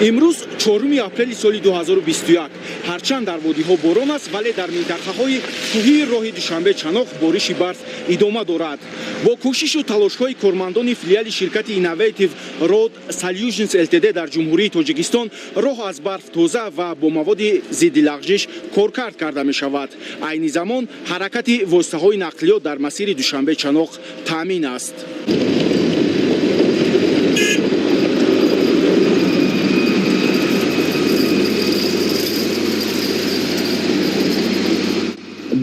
Имрӯз 4 апрели соли 2021. Ҳарчанд дар водиҳо борон аст, вале дар минтақаҳои кӯҳии роҳи Душанбе Чаноқ бориши барф идома дорад. Бо кӯшишу талошҳои кормандони филиали ширкати Innovative Road Solutions Ltd дар Ҷумҳурии Тоҷикистон роҳ аз барф тоза ва бо маводи зидди лағжиш коркард карда мешавад. Айни замон ҳаракати воситаҳои нақлиёт дар масири Душанбе Чаноқ таъмин аст.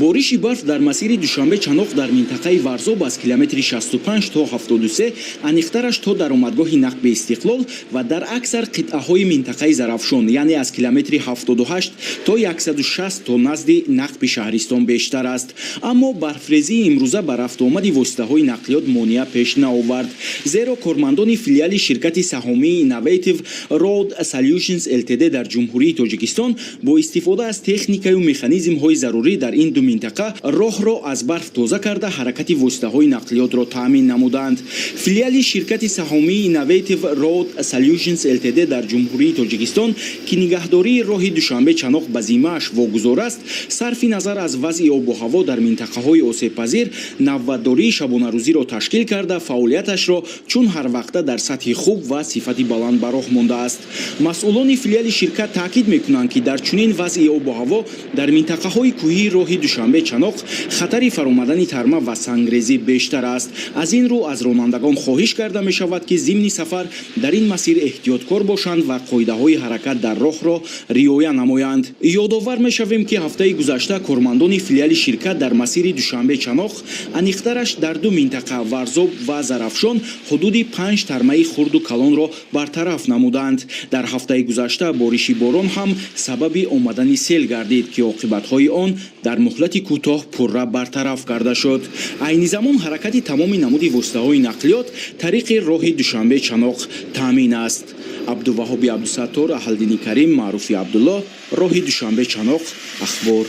Бориши барф дар масири Душанбе Чаноқ дар минтақаи Варзоб аз километри 65 то 73, аниқтараш то даромадгоҳи нақби Истиқлол, ва дар аксар қитъаҳои минтақаи Зарафшон, яъне аз километри 78 то 160 то назди нақби Шаҳристон бештар аст. Аммо барфрезии имрӯза ба рафтуомади воситаҳои нақлиёт монеа пеш наовард, зеро кормандони филиали ширкати саҳомии Innovative Road Solutions Ltd дар Ҷумҳурии Тоҷикистон бо истифода аз техникаю механизмҳои зарурӣ дар ин ду минтақа роҳро аз барф тоза карда, ҳаракати воситаҳои нақлиётро таъмин намуданд. Филиали ширкати саҳомии Innovative Road Solutions Ltd дар Ҷумҳурии Тоҷикистон, ки нигаҳдории роҳи Душанбе Чаноқ ба зиммааш вогузор аст, сарфи назар аз вазъи обу ҳаво дар минтақаҳои осебпазир навбатдории шабонарӯзиро ташкил карда, фаъолияташро чун ҳарвақта дар сатҳи хуб ва сифати баланд ба роҳ мондааст. Масъулони филиали ширкат таъкид мекунанд, ки дар чунин вазъи обу ҳаво дар минтақаҳои кӯҳии роҳи Душанбе Чаноқ хатари фаромадани тарма ва сангрезӣ бештар аст. Аз ин рӯ аз ронандагон хоҳиш карда мешавад, ки зимни сафар дар ин масир эҳтиёткор бошанд ва қоидаҳои ҳаракат дар роҳро риоя намоянд. Ёдовар мешавем, ки ҳафтаи гузашта кормандони филиали ширкат дар масири Душанбе Чаноқ, аниқтараш дар ду минтақа, Варзоб ва Зарафшон, ҳудуди панҷ тармаи хурду калонро бартараф намуданд. Дар ҳафтаи гузашта бориши борон ҳам сабаби омадани сел гардид, ки оқибатҳои он дар муҳлати кӯтоҳ пурра бартараф карда шуд. Айни замон ҳаракати тамоми намуди воситаҳои нақлиёт тариқи роҳи Душанбе Чаноқ таъмин аст. Абдуваҳоби Абдусаттор, Аҳалдини Карим, Маъруфи Абдуллоҳ, роҳи Душанбе Чаноқ, Ахбор.